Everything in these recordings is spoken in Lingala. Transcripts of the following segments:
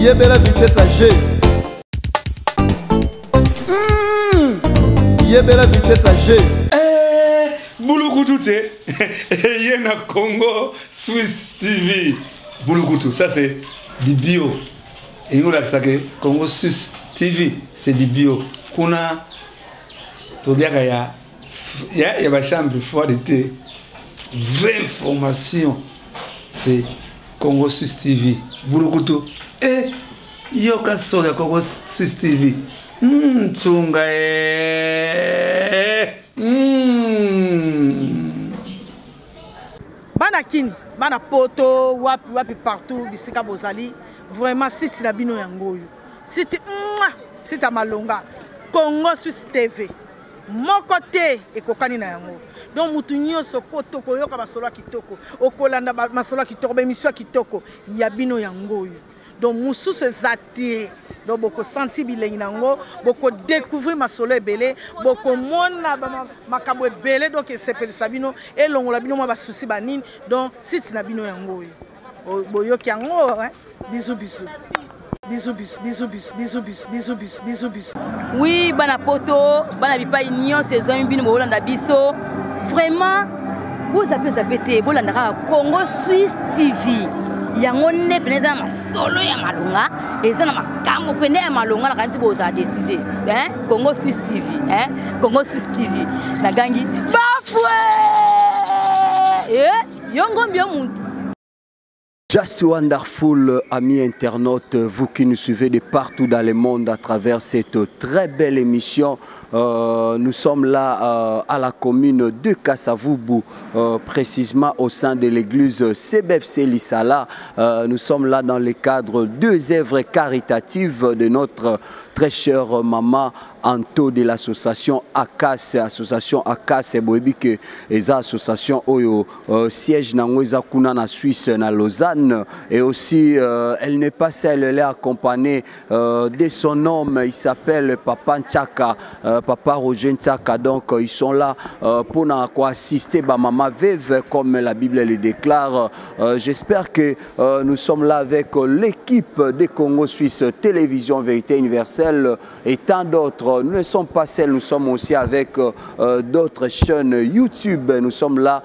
Yebela vitesse à G. Yebela vitesse à G. Eh, bulukutu te. Ye na Congo Suisse TV. Bulukutu, ça c'est du bio. Et nous là, que Congo Suisse TV, c'est du bio. Kuna toliaka ya ya ya ba chambre froide te. Vraie information, c'est Congo Suisse TV. Bulukutu. Eh, yoka solo ya Congo Suisse TV. Tsunga eh. Bana kini, bana poto, wapi wapi partout bisika bozali, vraiment site na bino yango oyo. Site mwa, site ya malonga. Congo Suisse TV. Moko te ekokani na yango. Donc mutu nyonso koto koyoka masolo ya kitoko, okolanda masolo ya kitoko, ba émission ya kitoko ya bino yango oyo. Donc mususu eza te. Donc boko sentir bilengi na yango, boko découvrir masolo ebele, boko mona ba makambo ebele, donc esepelisa bino, elongola bino mwa ba souci ba nini. Donc site na bino yango oyo. Boyoki yango, hein? Bisous, bisous. Bisous, bisous, bisous, bisous, bisous, bisous, bisous, bisous, bisous, bisous. Oui, bana poto, bana bipai nyonso ezwami bino bolanda biso. Vraiment, bozape zape te, bolanda kaka Congo Suisse TV. Yango nde pene eza na masolo ya malonga, eza na makambo pene ya malonga na kanti bozala décider, hein? Congo Suisse TV, hein? Congo Suisse TV. Nagangi bafwe! Eh, yo ngombi yo muntu. Just wonderful, amis internautes, vous qui nous suivez de partout dans le monde à travers cette très belle émission. Nous sommes là à la commune de Kasavubu, précisément au sein de l'église CBFC Lissala. Nous sommes là dans le cadre deux œuvres caritatives de notre très chère maman Anto de l'association ACAS, association ACAS, boyebi ke eza association oyo siège nango eza kuna na Suisse, na Lausanne, et aussi elle n'est pas seule, elle est accompagnée de son homme, il s'appelle Papa Nchaka, Papa Roger Nchaka. Donc ils sont là pour na quoi assister ba maman veuve comme la Bible le déclare. J'espère que nous sommes là avec l'équipe de Congo Suisse Télévision Vérité Universelle et tant d'autres. Nous ne sommes pas seuls, nous sommes aussi avec d'autres chaînes YouTube. Nous sommes là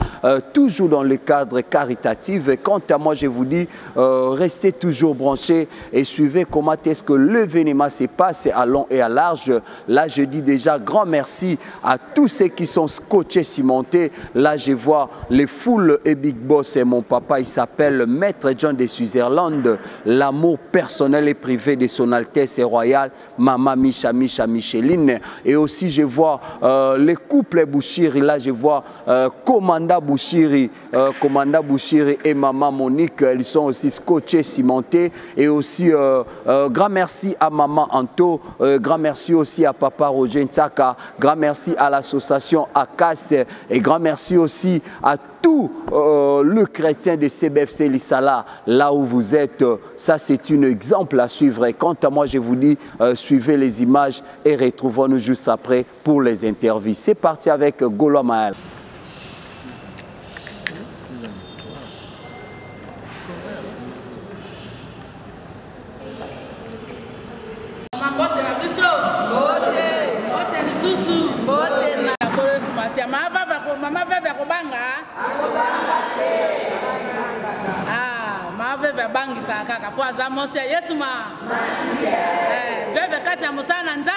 toujours dans le cadre caritatif. Et quant à moi, je vous dis, restez toujours branchés et suivez comment est-ce que l'événement se passe à long et à large. Là, je dis déjà grand merci à tous ceux qui sont scotchés, cimentés. Là, je vois les foules et Big Boss et mon papa, il s'appelle Maître John de Switzerland. L'amour personnel et privé de son Altesse royale, Mama Micha, Micha, Micheline. Et aussi, je vois les couples Bouchiri. Là, je vois Commanda Bouchiri et Maman Monique. Ils sont aussi scotchés, cimentés. Et aussi, grand merci à Maman Anto. Grand merci aussi à Papa Roger Ntsaka. Grand merci à l'association ACAS. Et grand merci aussi à tout le chrétien de CBFC Lissala, là où vous êtes. Ça, c'est un exemple à suivre. Et quant à moi, je vous dis, suivez les images et retrouvons-nous juste après pour les interviews. C'est parti avec Golo Maël. Mama veve akobanga? Ah, mama veve abangisa kaka po aza mwasi ya Yesu ma. Veve kati ya mosala na nza?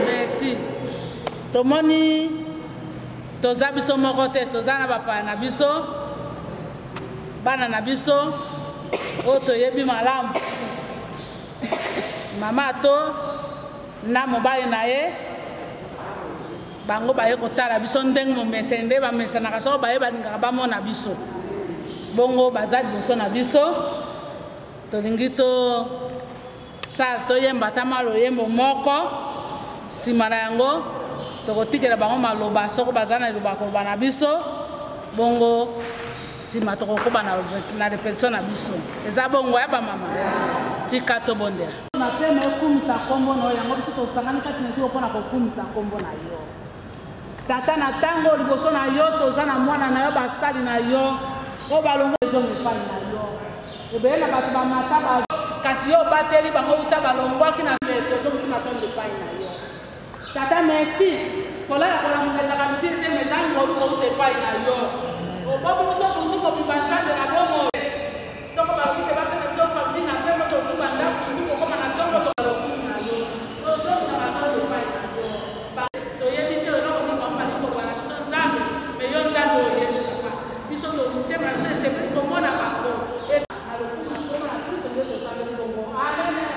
Merci. Tomoni toza biso moko te, toza na bapaya na biso, bana na biso oyo toyebi malamu. Mama to na mobali na ye bango baye kotala biso ndenge momeseni nde bamesanaka soko baye balingaka bamona biso. Bongo baza liboso na biso, tolingi to sala toyemba ata mwa loyembo moko, nsima na yango tokotikela bango maloba soko baza na liloba koloba na biso, bongo nsima tokokoba na répétition na biso. Eza bongo ya bamama, tika tobondela. Mapema ekumisa nkombo na yo, yango biso tosangani kati na biso mpona kokumisa nkombo na yo. Tata, na ntango liboso na yo toza na mwana na yo, basali na yo oyo balongo ezonga epai na yo. Ebele na bato bamata ba kasi yo obateli bango uta balongwaki na tozongisi matondo epai na yo. Tata merci, kolala kolamuka ezalaka mitili te, mais eza ngolu kouta epai na yo. Obomi biso butu mobimba Nzambe na bomoi. Soko balobi te bapesa biso famille na ntongo tozuba ndako butu kokoma na ntongo tokalokumu na yo. Tozongisa matondo epai na yo. Toyebi te eloko nini bango balingi koloba na biso Nzambe, mais yo Nzambe oyebi papa. Biso to motema na biso esepeli komona bango. Na lokumu na nkombo na Kristo nde tosambeli bongo. Amen.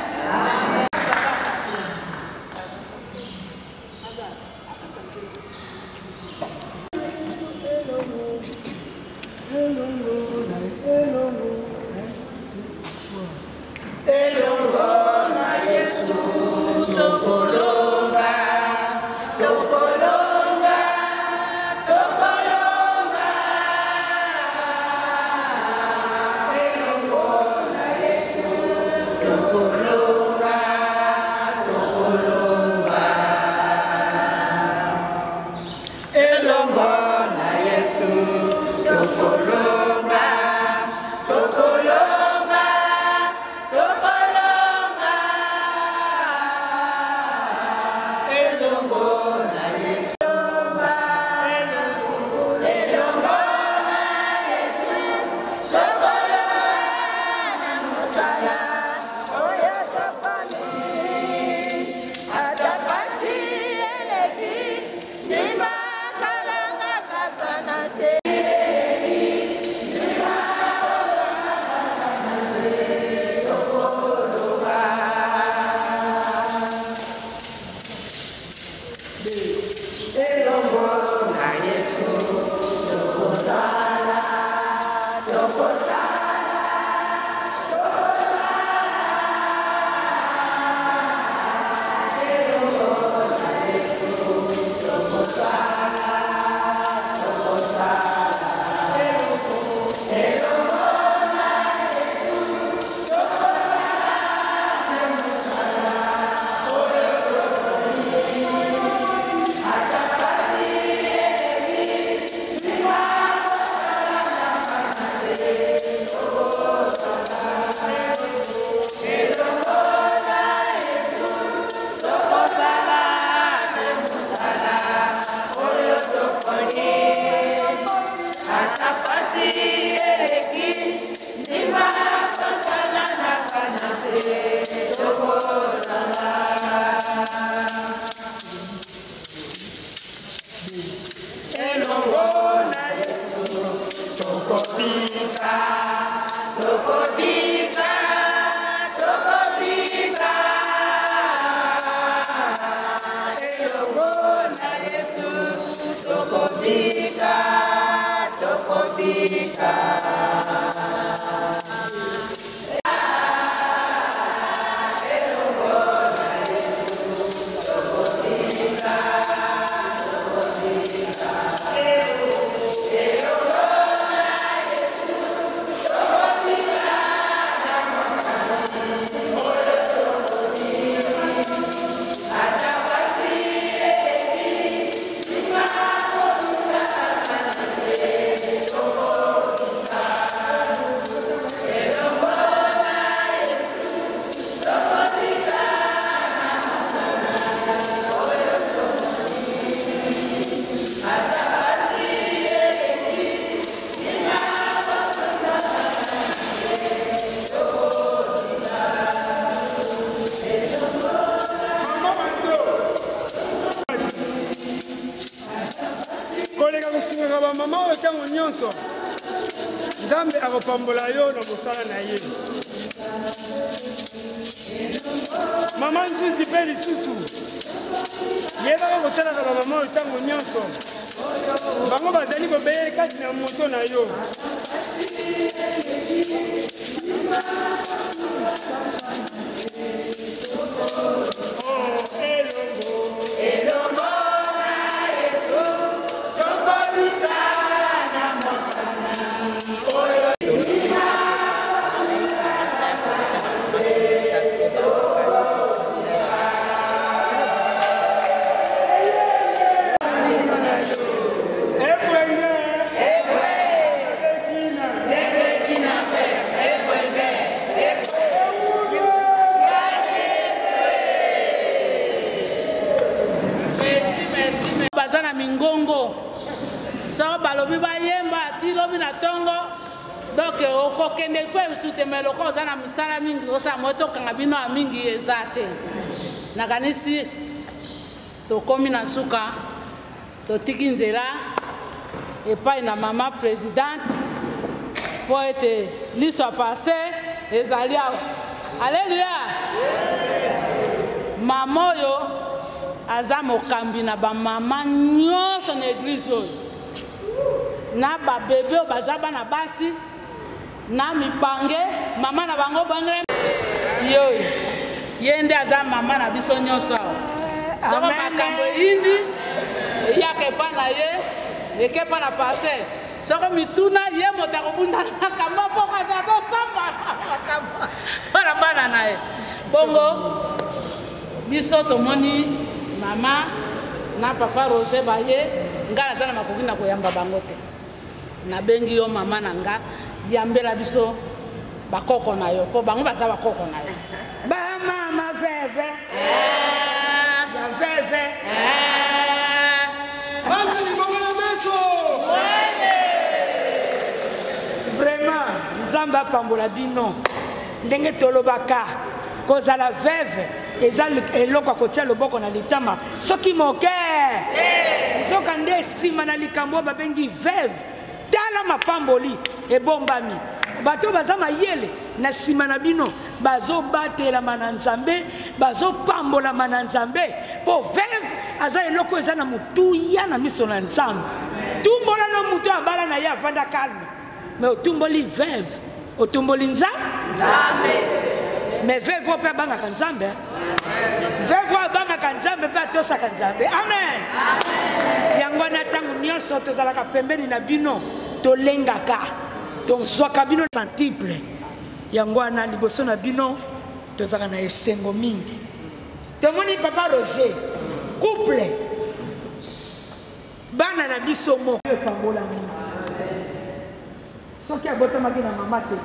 Elongo na Yesu tokolonga, tokolonga, tokolonga. Elongo na Yesu tokolonga, tokolonga. Elongo na Yesu tokolonga, tokolonga, tokolonga. Elongo na Yesu, elongo na Yesu, tokolonga na mosala oyo toponi. Ata pasi eleki, ndima kalanga kaka na se. Elongo na Yesu tokosala, tokosala, tokosala. Elongo na Yesu tokosala, tokosala. Elongo na Yesu tokosala na mosala oyo toponi. Ata pasi eleki, ndima kosalanga na tokosala. Elongo na Yesu tokosala na mosala oyo toponi. Ata pasi eleki, ndima kosalanga na tokosala. Elongo na Yesu tokobika, tokobika, tokobika. Elongo na Yesu tokobika, tokobika. Elongo na Yesu tokobika, tokobika. Elongo na Yesu tokobika na mosala oyo toponi. Ata pasi eleki, ndima kosalanga na se tokobika. Elongo na Yesu tokobika na mosala oyo toponi. Ata pasi eleki, ndima kosalanga na se tokobika. Elongo Koleka kosungaka bamama oyo ntango nyonso, Nzambe akopambola yo na mosala na ye. Mama Nzuzi mpe lisusu, yebaka kosalaka bamama oyo ntango nyonso, bango bazali bobele kati na moto na yo. Oh, elongo. Elongo na Yesu tokobika na mosala oyo. Ebwenge. na ntongo donc okokende mpe mosusu te me lokola oza na misala mingi osala moi tokanga bino ya mingi eza te. Nakanisi tokomi na suka, totiki nzela epai na mama presidente mpo ete liso ya paster ezali awa. Aleluya! Mama oyo aza mokambi na bamama nyonso na eglize oyo, na babebe oyo baza bana basi na mibange, mama na bango bangele yoyo, ye nde aza mama na biso nyonso awa. Soko makambo eyindi eyaka epa na ye, eke epa na paster, soko mituna ye moto akobunda na makambo mpo aza tosamba makambo mpo na bana na ye. Bongo biso tomoni mama na papa Rose baye, ngai naza na makoki na koyamba bango te. Nabengi yo mama na nga, yambela biso bakoko na yo, mpo bango baza bakoko na yo. Bamama veve baveve vraiment, Nzambe apambola bino. Ndenge tolobaka, kozala veve eza eloko ya kotia loboko na litama soki moke, nzoka nde nsima na likambo oyo babengi veve, tala mapamboli ebombami. Bato oyo baza mayele na nsima na bino bazobatelama na Nzambe, bazopambolama na Nzambe, mpo veve aza eloko eza na motuya na miso na Nzambe. Tumbola no moto abala na ye afanda calme, mais otumboli veve, otumboli Nzambe. Mais veve oyo mpe abangaka Nzambe, veve oyo abangaka Nzambe mpe atosaka Nzambe. Amen. Yango wana ntango nyonso tozalaka pembeni na bino, tolengaka, tozwaka bino sentible. Yango wana liboso na bino tozalaka na esengo mingi. Tomoni papa Roger, couple bana na biso moko epambolami. Soki abotamaki na mama te,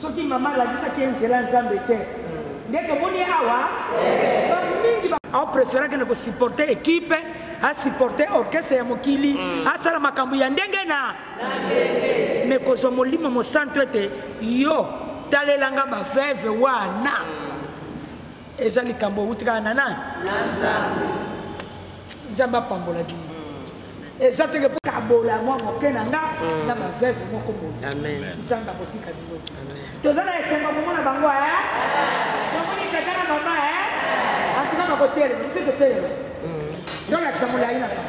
soki mama alakisaki ye nzela ya Nzambe te, nde tomoni awa bamingi aopréféraki na kosupporte équipe, asupporte orchestre ya mokili, asala makambo ya ndenge na me kozwa Molimo Mosantu ete yo talelanga baveve wana. Eza likambo outi kaka na nani? Nzambe apambola bino. Eza teke mpo kabola mwa moke na nga na baveve moko boye. Nzambe akotika bino te. Toza na esengo komona bango, tomoni tata na mama antuka bakotelema, biso totelema, tolakisa molai na bango.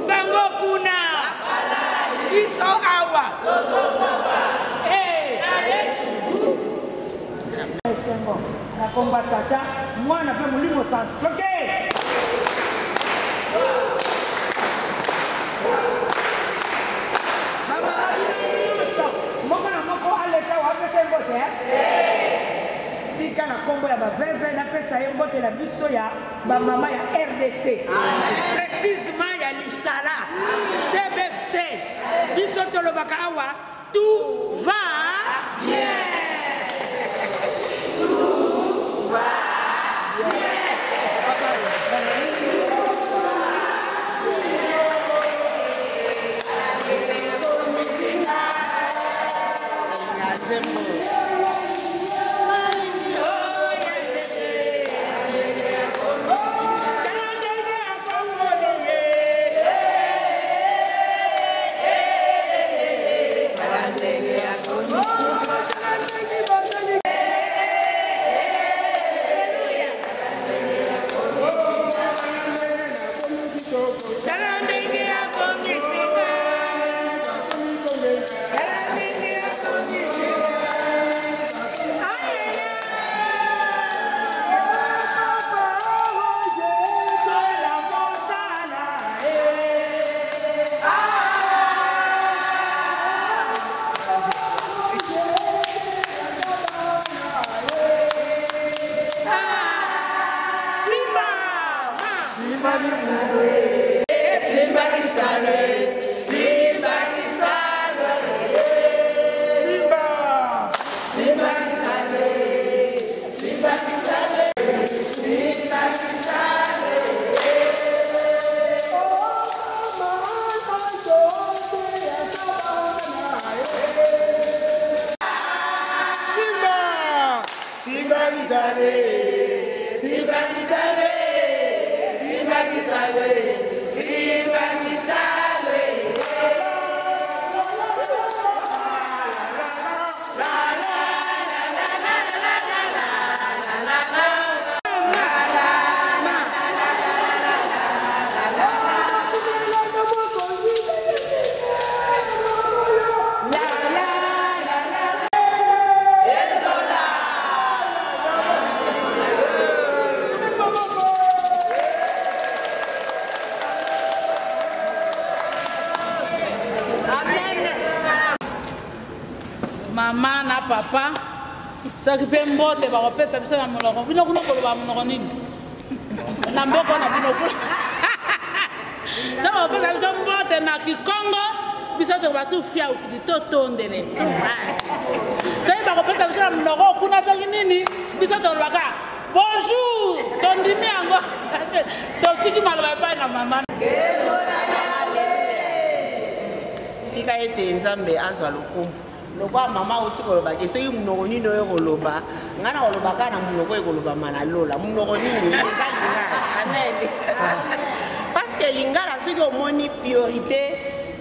Bango kuna, biso awa. Esengo na komba Tata, Mwana mpe Molimo Santu. Ok, bamama bino nyonso, moko na moko aleka apesa ye mbote. Tika na nkombo ya baveve napesa ye mbote na biso ya bamama ya RDC, précisement ya Lisala CBFC. Biso tolobaka awa, tout va bien, tout va bien. Mama na papa, soki mpe mbote bakopesa biso na monoko bino kuna, koloba monoko nini na mboka na bino kuna? Soki bakopesa biso mbote na kikongo, biso tokoba tu fiaukidi totondele. Soki bakopesa biso na monoko kuna soki nini, biso tolobaka bonjour, tondimi yango, totiki maloba epai na mama. Tika ete Nzambe azwa lokumu. Lokola mama auti koloba ke soki monoko nini oyo koloba, ngai na koloba kaka na monoko oyo ekolobama na lola. Monoko nini? Eza lingala. Amen. Parce que lingala, soki omoni priorité,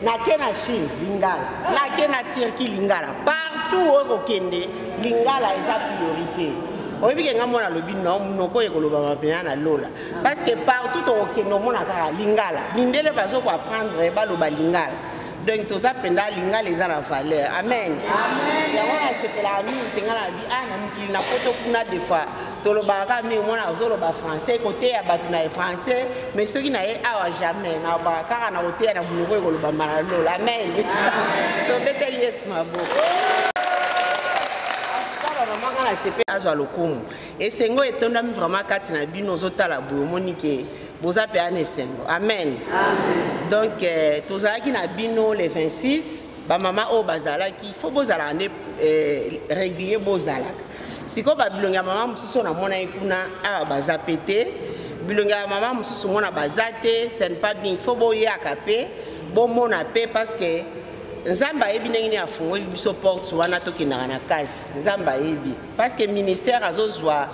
nake na Chine lingala, nake na Turquie lingala, partout oyo kokende lingala eza priorité. Oyebi ke ngai mwana alobi no monoko oyo ekolobama mpenza na lola, parce que partout tokokende omona kaka lingala. Mindele bazo koapprendre baloba lingala. Donc toza mpenza, lingala eza na valeur. Amen. Yango nasepelaka mingi te. Ngai na bi ah, na mikili na poto kuna, des fois tolobaka kaka mingi, mwana ozoloba français, koteya bato na français, mais soki na ye awa, jamais nalobaka kaka na koteya na monoko ekolobama na lola. Amen. Tobeteli Yesu maboko. Bamama, nga nasepe azwa lokumu. Esengo etondami vraiment kati na bino. Ozotala boye, omoni ke boza mpe ana esengo. Amen. Donc tozalaki na bino le 26. Bamama oyo bazalaki, fo bozalaka nde régulier. Bozalaka sikoyo babilongi ya mama mosusu oyo namonaki kuna awa baza pe te. Bilongi ya mama mosusu mona baza te, ce n'est pas bien. Fo boyaka mpe bomona mpe, parce que Nzambe ayebi ndenge nini afungoli biso porte wana. Tokendaka na kasi Nzambe ayebi, parce que ministère azozwa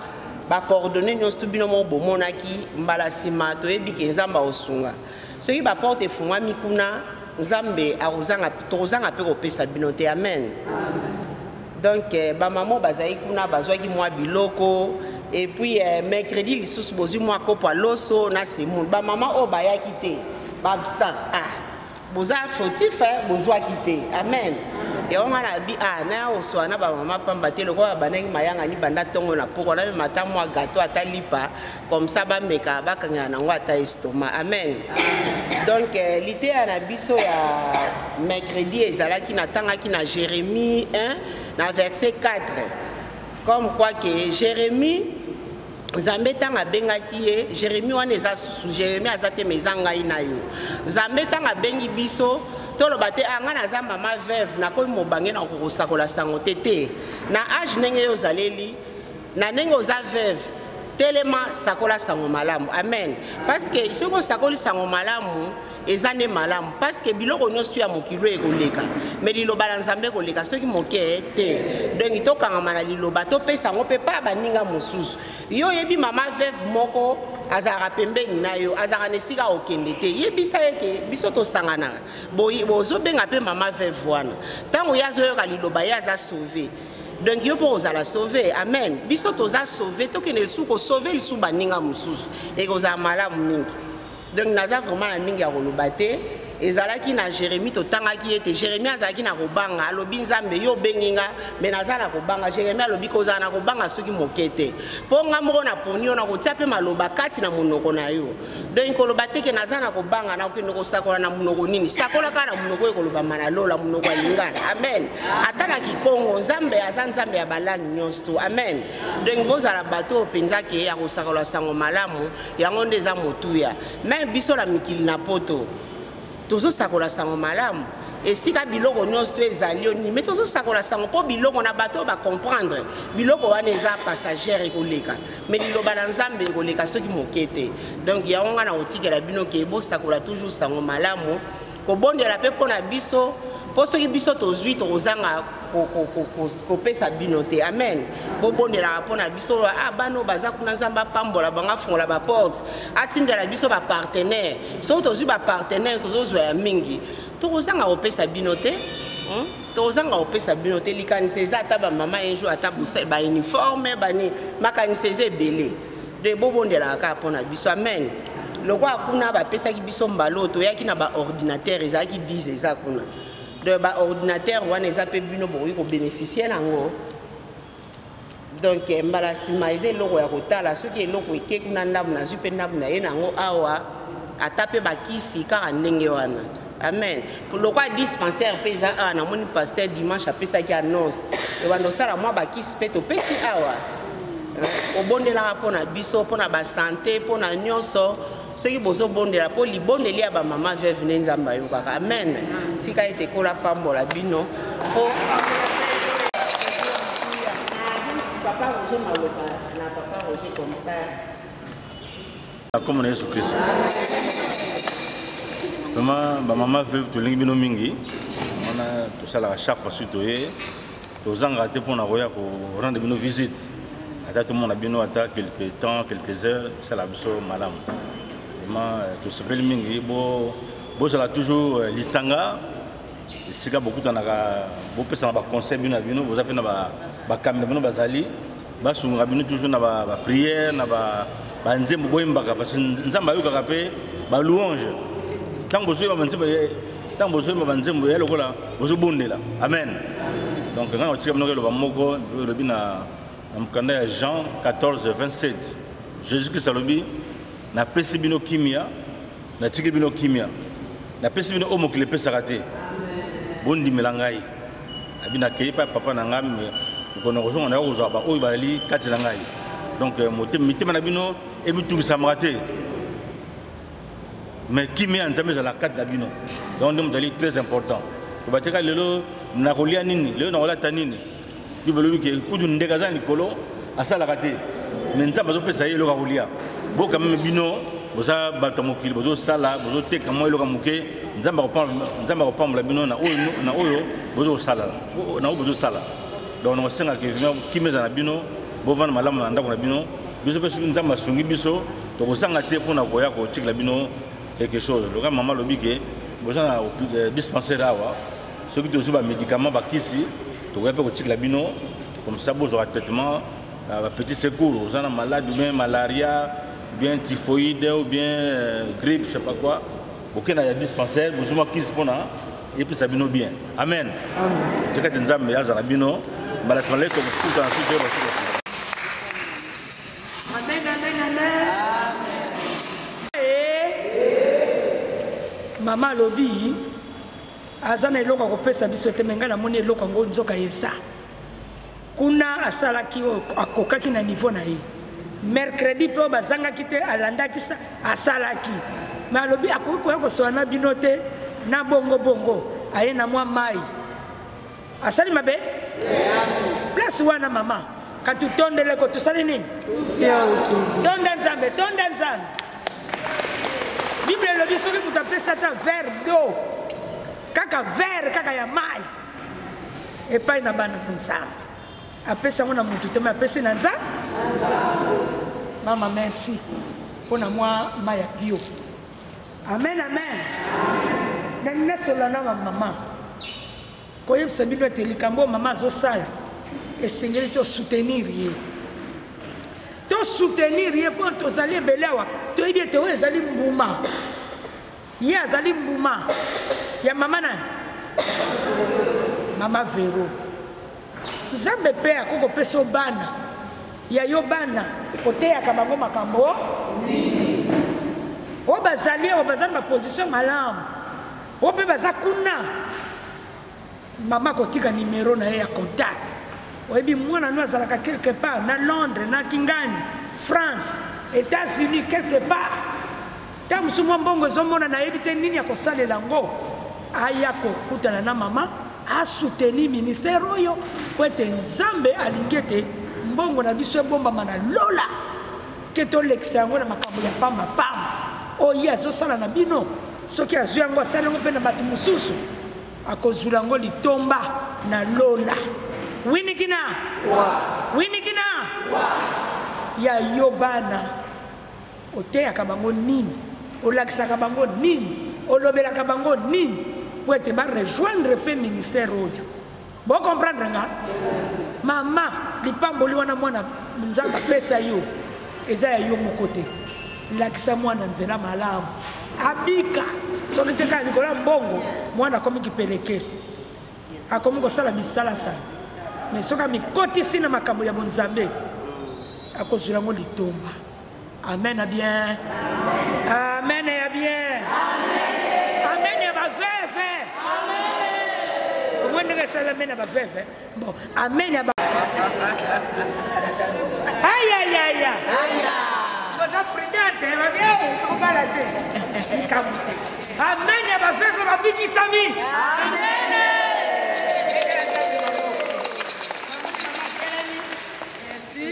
bacoordonnées nyonso tu. Bino moko bomonaki mbala nsima. Toyebi ke Nzambe akosunga. Soki baporte efungwami kuna, Nzambe akozanga, tokozanga mpe kopesa bino te. Amen. Donc bamama bazali kuna, bazwaki mwa biloko. Et puis mercredi lisusu bozwi mwa kopo ya loso na semoule. Bamama oyo bayaki te, baabsent, ah, boza fautif, bozwaki te. Amen. Yango nga na bi ah, naya koswa na bamama pamba te. Lokola babandaki mayangani banda ntongo na pokwa, namema ata mwa gâteau, ata lipa, comme ça bameka bakangela nango ata estomac. Amen. Donc liteya na biso ya mercredi ezalaki, natangaki na Jérémie 1 na verset 4, comme quoi que Jérémie, Nzambe ntango abengaki ye Jérémie, wana eza susu Jérémie aza te, ma eza ngai na yo. Nzambe ntango abengi biso, toloba te: "Ah, ngai naza mama veuve, nakomi mobange, na kokosakola sango te." Te, na age ndenge yo ozaleli, na ndenge oza veuve, telema, sakola sango malamu. Amen. Parce que soki osakoli sango malamu, eza nde malamu, parce que biloko nyonso ya mokili oyo ekoleka, mais liloba na Nzambe ekoleka soki moke te. Donc tokangama na liloba, topesa yango mpe pa baninga mosusu. Yo oyebi mama veuve moko azalaka pembeni na yo, azalaka na esika okende te, yebisa ye ke biso tosanganaka. Bozobenga mpe mama veuve wana. Ntango ye azoyoka liloba, ye aza sauvé, donc yo mpo kozala sauvé. Amen. Biso toza sauvé, tokende lisusu kosauve lisusu baninga mosusu, ekozala malamu mingi. Donc naza vraiment na mingi ya koloba te. Ezalaki na Jérémie, totangaki ete Jérémie azalaki na kobanga. Alobi: "Nzambe, yo obengi nga, me naza na kobanga." Jérémie alobi: "Kozala na kobanga soki moke te, mpo nga moko naponi yo, nakotia mpe maloba kati na monoko na yo." Donc koloba te ke naza na kobanga, nakokende kosakola na monoko nini. Sakola kaka na monoko oyo ekolobama na lola, monoko ya lingala. Amen. Ata na kikongo, Nzambe aza Nzambe ya balangi nyonso to. Amen. Donc bozala bato oyo mpenza ke ya kosakola sango malamu. Yango nde eza motuya. Me biso na mikili na poto tozosakola sango malamu esika biloko nyonso to ezali yo nini, me tozosakola sango mpo biloko na bato oyo bacomprendre biloko wana eza passagère, ekoleka, me liloba na Nzambe ekoleka soki moke te. Donc yango ngai na kotikela bino ke bosakola toujours sango malamu, kobondela mpe mpo na biso, mpo soki biso tozwi, tokozanga. Kopesa bino te. Amen. Bobondelaka mpo na biso. Ah, bana oyo baza kuna, Nzambe apambola bango, afungola baporte, atindela biso bapartenaire. Soki tozwi bapartenaire, tozozwa ya mingi, tokozanga kopesa bino te, Tokozanga kopesa bino te. Likanisi eza ata bamama un jour, ata bauniforme bani, makanisi eza ebele. De bobondelaka kaka mpo na biso. Amen. Lokola kuna bapesaki biso mbala oyo toyaki na baordinateur, ezalaki 10, eza kuna. Donc baordinateur wana eza mpe bino bokoki kobénéficie nango. Donc mbala nsima eza eloko ya kotala soki eloko eke kuna, ndambo nazwi mpe ndambo na ye nango awa, ata mpe bakisi kaka ndenge wana. Amen. Lokola dispensaire mpe eza awa, namoni pasteur dimanche apesaki annonce, ebanda osala mwa bakisi mpe topesi awa. Obondelaka mpo na biso, mpo na basante, mpo na nyonso. Soki bozobondela mpo libondeli ya bamama veuve nde Nzambe ayokaka. Amen. Tika ete ekola pambola bino mpo papa Roger, maloba na papa Roger comme ça. Kombo na Yesu Kristo. Vraiment, bamama veuve, tolingi bino mingi. Wana tosalaka chaque fois, soki toye, tozangaka te mpona koya korendre bino visite, ata tomona bino ata quelque temps, quelques heures, esala biso malamu. Vraiment, tosepeli mingi. Bozala toujours lisanga esika bokutanaka, bopesana baconseil bino na bino. Boza mpe na bakambi na bino, bazali basungaka bino toujours na baprière, na banzembo boyembaka, parce que Nzambe ayokaka mpe balouange. Ntango bozoyemba banzembo, ntango bozoyemba banzembo, ya lokola bozobondela. Amen. Donc ngai nakotika bino eloba moko elobi na mokanda ya Jean 14 27. Jésus Christ alobi: "Napesi bino kimia, natiki bino kimia, napesi bino oyo mokili epesaka te. Bondimela ngai." Abi: "Nakei pa papa na ngai, mais mokolo kozonga, naya kozwa baoyo bazali kati na ngai." Donc mitema na bino emitungisamaka te, mais kimia ya Nzambe ezala kati na bino. Donc nde mozali très important. Tobatika lelo nakolia nini, lelo nakolata nini. Bible elobi ke kutu ndeke aza na likolo, asalaka te, mais Nzambe azopesa ye eloko ya kolia. Boka meme bino boza bato ya mokili, bozosala, bozoteka mwa eloko ya moke, Nzambe akopambola bino na oyo bozosala, na oyo bozosala. Donc nakosengaka vraiment kimia eza na bino, bovanda malamu na ndako na bino. Biso mpe, soki Nzambe asungi biso, tokozanga te mpona koya kotikela bino quelque chose. Loka mama alobi ke boza na dispensaire awa, soki tozwi bamédicament, bakisi, tokoya mpe kotikela bino. Comme ça bozwaka traitement, bapetit secours. Oza na malade, ou bien malaria, ou bien typhoïde, ou bien grippe, je sais pas quoi, bokenda ya dispensaire, bozwi mwa kisi mpona epesa bino bien. Amen. Tika te Nzambe azala bino. Mbala nsima lelo tokokutana soki. Amen, amen, amen. Mama alobi aza na eloko ya kopesa biso te, me ngai namoni eloko yango nzoka eza kuna. Asalaki oyo akokaki na niveau na ye. Mercredi mpe oyo bazangaki te, alandaki, asalaki. Me alobi akoki koya kosola na bino te na bongo bongo. Aye na mwa mai, asali mabe place wana. Mama, kati tondeleko, tosali nini? Tonda Nzambe, tonda Nzambe. Bible elobi soki moto apesi ata verre d'eau, kaka verre kaka ya mai epai na bana na Nzambe, apesi yango na motu te, me apesi na Nzambe. Mama, merci mpo na mwa mai ya pio. Amen, amen. Nani nasola na bamama koyebisa bino ete likambo oyo mama azosala, esengeli tosoutenir ye, tosoutenir ye, mpo tozali ebele awa. Toyebi ete oyo ezali mbuma, ye azali mbuma ya mama nani? Mama Vero. Nzambe mpe akoki kopesa yo bana ya yo, bana koteyaka bango makambo oyo bazali awa, baza na baposition malamu, oyo mpe baza kuna. Mama kotika nimero na ye ya contact. Oyebi mwana no azalaka quelque part na Londres, na Kingandi, France, États-Unis, quelque part. Ntango mosusu mwa mbongo ezomona, nayebi te nini ya kosalela yango, aya kokutana na mama, asoutenir ministère oyo, mpo ete Nzambe alingi ete mbongo na biso ebombama na lola, ke tolekisa yango na makambo ya pamba pamba. Oyo ye azosala na bino, soki azwi yango, asali yango mpe na bato mosusu, akozwila yango litomba. Na lola. Winikina winikina ya yo bana, oteyaka bango nini? Olakisaka bango nini? Olobelaka bango nini po ete barejoindre mpe ministère oyo? Bocomprendre nga mama, lipamboli wana mwana Nzambe apesa yo eza ya yo moko te. Lakisa mwana nzela malamu abika. Soki te, kaka likolo ya mbongo, mwana akomi kipelekesi, akomi kosala bisalasala. Mais soki amikotisi na makambo ya bonzambe, akozwela yango litomba. Amen ya bien, amen ya bien, amen ya baveve. Omoi ndenge esali amen ya baveve. Bon, amen ya ba ayayaya, boza prudente, okobala te likambo te. Amen ya baveve babikisami.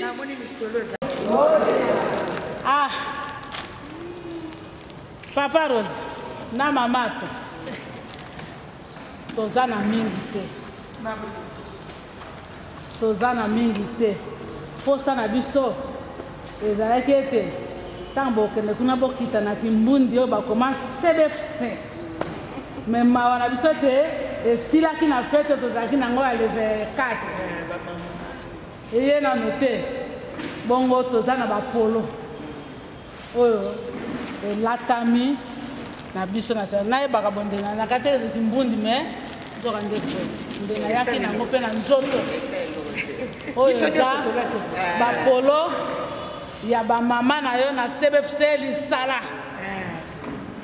Namoni misolo eza. Ah, papa Rose na mama to toza na mingi te, toza na mingi te. Mposa na biso ezalaki ete ntango bokende kuna, bokita na Kimbundi oyo bakoma CBFC. Mais mawa na biso te, esilaki na fete tozalaki nango ya le 24, eye nano te. Bongo toza na bapolo oyo elatami na biso na sala. Nayebaka bondena na kasi ezalaki mbundi, mais nzoka nde nde nayaki nango mpe na nzoto. Oyo eza bapolo ya bamama na yo na CBFC Lisala.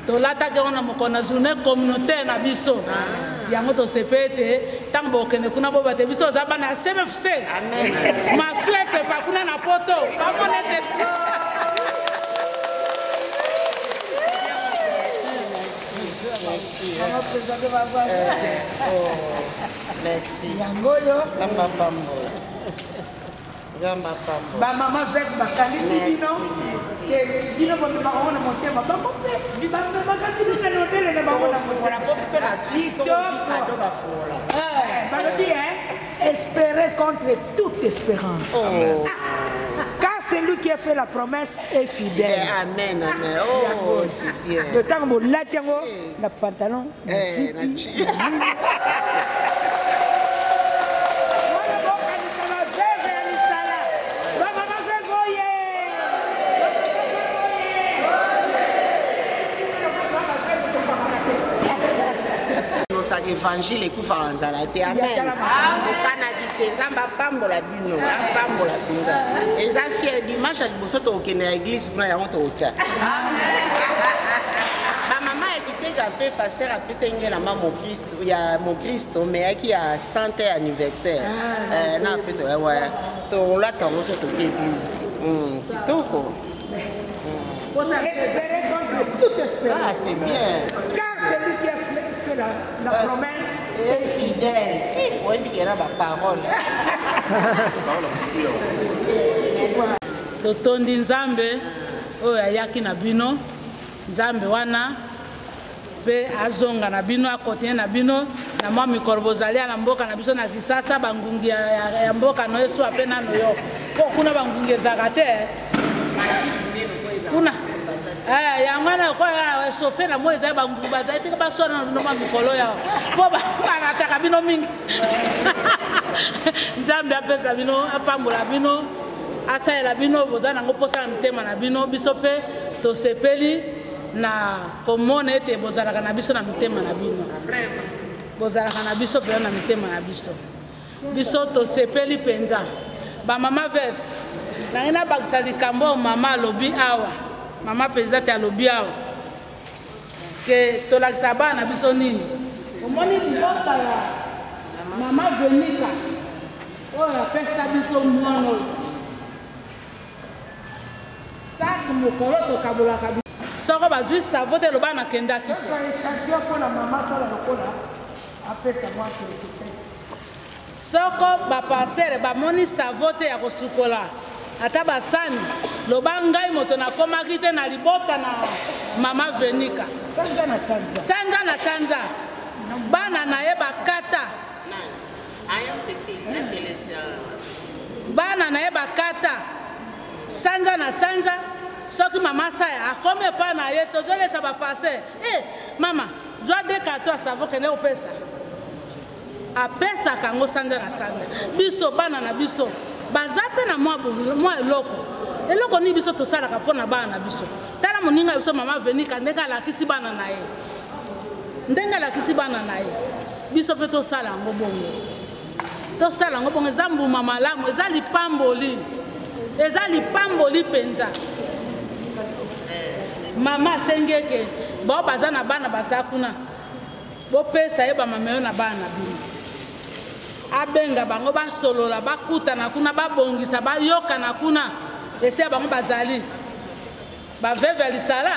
Tolataki yango na mokolo na journée communautaire na biso. Yango tosepe ete ntango bokende kuna, bobate biso toza bana ya CBFC. Masu epepa kuna na Poto, bamona ete Merci. Yango oyo. Nzambe apambola. Nzambe apambola. Bamama vek bakanisi bino ke bino bomemaka ngo na motema, bango mpe bamemaka bino na lodele na bango na Bafungola po biso na Suisse soki ozwi cadeau, bafungola. Balobi espérer contre toute espérance. Oh. Car celui qui a fait la promesse est fidèle. Amen, amen. Oh, c'est bien. Le ntango bolati yango na pantalon na Eh, na zipi, ji- wana bokanisa baveve ya misala, bamama veve oye. Nosaka évangile ekufaka nzala te. Amen. Okanaki te. Nzambe apambola bino, apambola mpenza. Eza fier. Dimanche ya liboso tokokende ya église kuna, yango tokotia bamama ya Kiteka. Mpe pasteur apesa nge elamba mokristo ya mokristo, mais yaki ya 100 anniversaire. Eh, na mpe tolata yango so toke église. Kitoko. Espérer contre toute espérance. Ah, c'est bien. Car celui qui a fait la promesse est fidèle. Oyebi kena baparole. Totondi Nzambe oyo ayaki na bino. Nzambe wana mpe azonga na bino, akontinue na bino na mwa mikolo bozali ya na mboka na biso na Kisasa. Bangungi ya mboka no esuwa mpe nano yo, mpo kuna bangungi ezalaka te kuna. Yango wana lokola sofe na moi ezali, bangungi bazali teke baswana na bino mwa mikolo yawa, mpo barataka bino mingi. Nzambe apesa bino, apambola bino, asalela bino boza nango mposa na mitema na bino. Biso mpe tosepeli na komona ete bozalaka na biso na mitema na bino, bozalaka na biso mpenza na mitema na biso. Biso tosepeli mpenza, bamama veve. Nangi nabakisa likambo oyo mama alobi awa, mama présidente alobi awa, ke tolakisa bana na biso nini. Omoni libota ya mama Venika oyo apesa biso mwana oyo, sak mokolo tokabolaka soko bazwi savo te, loba nakendaki te. Échantillon mpona mama asala lokola apesa mwa quelque. Soko bapastere bamoni savo te ya kosukola ata basani, loba ngai moto nakomaki te na libota na mama Venika. Sanza na sanza. Sanza na sanza, bana na ye bakata. Bana na ye bakata sanza na sanza soki mama saya akomi epai na ye tozolesa bapaster e eh, mama zwa de karton ya savo kende kopesa apesaka yango sanza na sanza biso bana na biso baza mpe na mwa eloko eloko nini biso tosalaka mpo na bana na biso tala moninga ya biso mama venika ndenge alakisi bana na ye ndenge alakisi bana na ye biso mpe tosala yango bongo tosala yango bongo eza mbuma malamu eza lipamboli eza lipamboli mpenza mama asengi eke bao baza na bana baza kuna bopesa ye bamameo na bana na bino abenga bango basolola bakutana kuna babongisa bayokana kuna esi ya bango bazali baveve ya lisala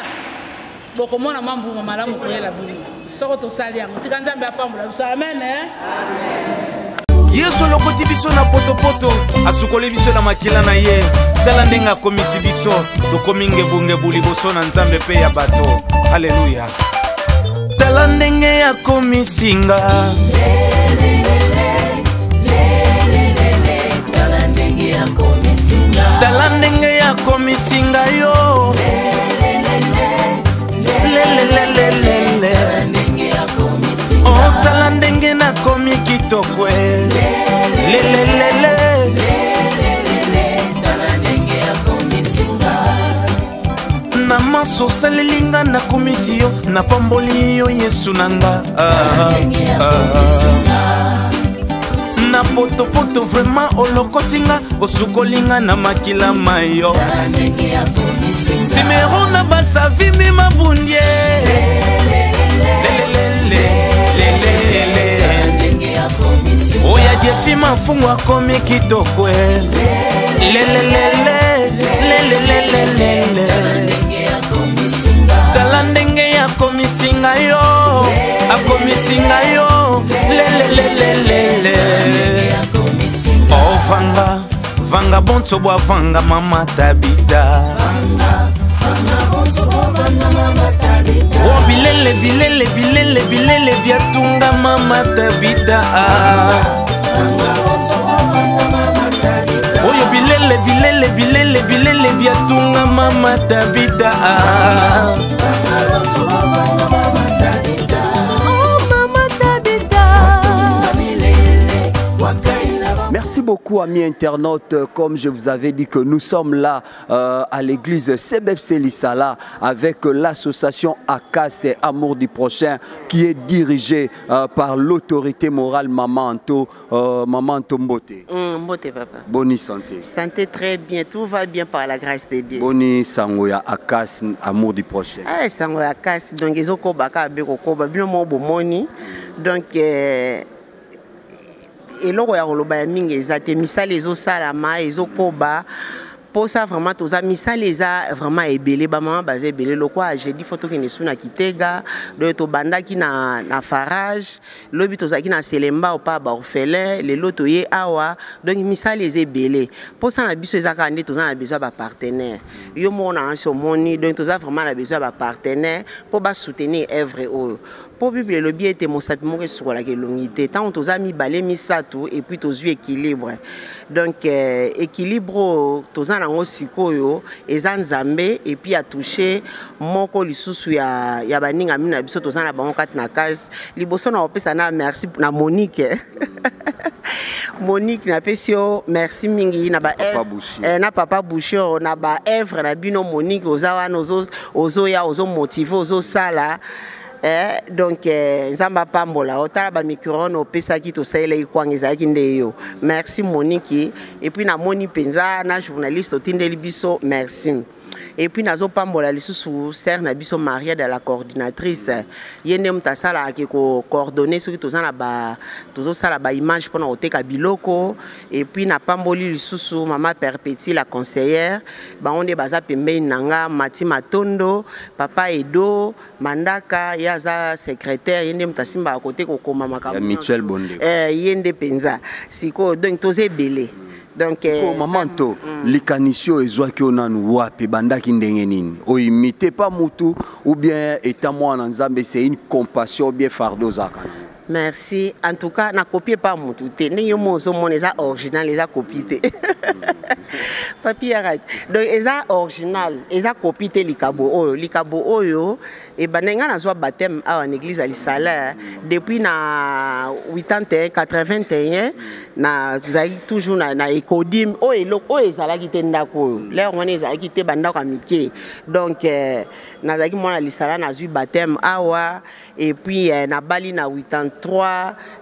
bokomona mwa mbuma malamu koyela bino soko tosali yango tika nzambe apambola biso amen eh? Yesu alokoti biso na potopoto asukoli biso na makila na ye tala ndenge akomisi biso tokomi ngebungebu liboso na nzambe mpe ya bato haleluya tala ndenge akomisi nga tala ndenge akomisi nga yo lelelelelele oh, tala ndenge nakomi kitoko e. lelelele na manso osaleli nga nakomisi yo napamboli yo yesu na nga ah, ah. na potopoto vraimen olokoti nga osukoli nga na makila mayo simero na basavimi mabundie oya jefi mafungu akomi kitoko e. lelelele lelelelelele tala ndenge akomisi ngai yo akomisi ngai yo lelelelelele ovanga oh, vanga bonso bwa vanga mama tabita o oh, bilele bilele bilele bilele biatunga mama tabita oyo bilele bilele bilele bilele biatunga mama tabita Merci beaucoup, amis internautes. Comme je vous avais dit que nous sommes là euh, à l'église CBFC Lissala avec l'association ACAS et Amour du Prochain qui est dirigée euh, par l'autorité morale Maman Anto, euh, Maman Anto Mbote. Mm, mbote papa. Bonne santé. Santé très bien, tout va bien par la grâce de Dieu. Boni sango ya ACAS Amour du Prochain. Ah, sango ya ACAS donc ezokoba kaka be kokoba bino moko bomoni. Donc euh, eloko ya koloba ya mingi eza te misala ezosalama ezokoba posa vraiment toza misala eza vraiment ebele bamama baza ebele lokwa jeudi fo tokende su na kitega donc tobandaki na, na farage lobi tozalaki na selemba opa baorphelin lelo toye awa donc misala eza ebele mposa na biso eza kaka nde toza na besoin ya bapartenaire yo moko na ansi omoni donc toza vraiment na besoin ya bapartenaire mpo basoutenir œuvre oyo mpo bible elobi ete mosapi moko esukolaka elongi te ntango toza mibale misato epuis tozwi équilibre donc euh, équilibre oyo toza nango sikoyo eza nzambe epuis atouche moko lisusu ya, ya baninga mino na biso toza na bango kati na case liboso na kopesa na merci na monique monique napesi yo merci mingi na ba eh, na papa bouchor na ba œuvre na bino monique oza wana ozoya ozomotive ozosala Eh, donc eh, nzambe apambola otala bamicrone opesaki tosalelaki kwanga ezalaki nde yo merci moniki epuis namoni mpenza na journaliste otindeli biso merci epuis nazopambola lisusu sere na biso maria de la coordinatrice ye nde moto asalaka ke kocoordonne soki toza na ba tozosala baimage mpona koteka biloko epuis napamboli lisusu mama perpétue la conseillère bango nde baza pembeni na nga mati matondo papa edo mandaka ye aza secrétaire ye nde moto asimbaka kote kokoma makambo mutuelle bonde eh, ye nde mpenza sikoyo donc toza ebele donc sikoyo eh, mama nto mm. likanisi oyo ezwaki yo nanu wapi ebandaki ndenge nini oimite pa mutu ou bien eta mwana nzambe c'est une compassion ou bien fardeau ozalaka nango Merci. En tout cas, na copier pas mutu te. Ndenge yo mo ozomona eza original, eza copie te. Papi arrête. Donc eza original, eza copie te likabo oyo. Likabo oyo ebanda nga nazwa baptême awa na église ya Lisala depuis na 81 81 na zali toujours na, na Ecodim oyo eloko oyo ezalaki te ndako oyo. L'heure wana ezalaki te bandako ya mike. Donc eh, nazalaki mwana Lisala nazwi baptême awa. Et puis eh, nabali na 83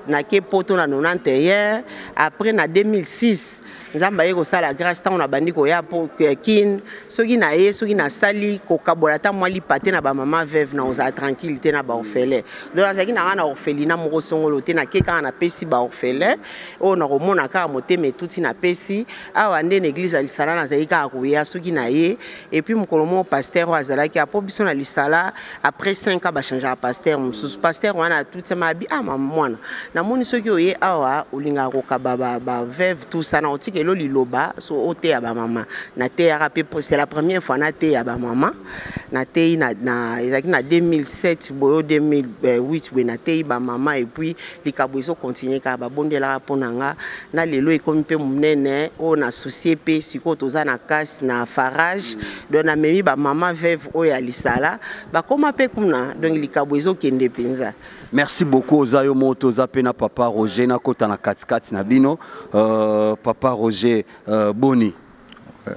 nake poto na 91 après na 2006 nzambe aye kosala grâce ntango nabandi koya po eh, kin soki naye soki nasali kokabola ata mwa lipa te na bamama veuve na kozala tranquille te na baorphelin donc nazalaki na ngai na orphelina moko songolo te nake kaka napesi baorphelin oyo nakomona kaka motema etuti napesi awa nde na eglise ya lisala nazalaki kaka koya soki naye et puis mokolo moko pasteur oyo azalaki apo biso na lisala après 5 ans bachangeaka pasteur mosusu pasteur wana atutisama abi ah mama mwana namoni soki oye awa olingaka kokaba baveuve tout ça na otika elo liloba so oteya bamama nateyaka mpe c'est la première fois nateya bamama nateyi na, na, ezalaki na 2007 boyo 2008 boye nateyi bamama et puis likabo ezokontinue kaka babondelaka mpo na nga na lelo ekomi mpe monene oyo na soucie mpe sikoyo toza na kasi na farage mm. donc namemi bamama veuve oyo ya lisala bakoma mpe kuna donc likabo ezokende mpenza. Merci beaucoup oza yo moko toza mpe na papa Roger nakota na katikati na bino euh, papa Roger euh, boni euh,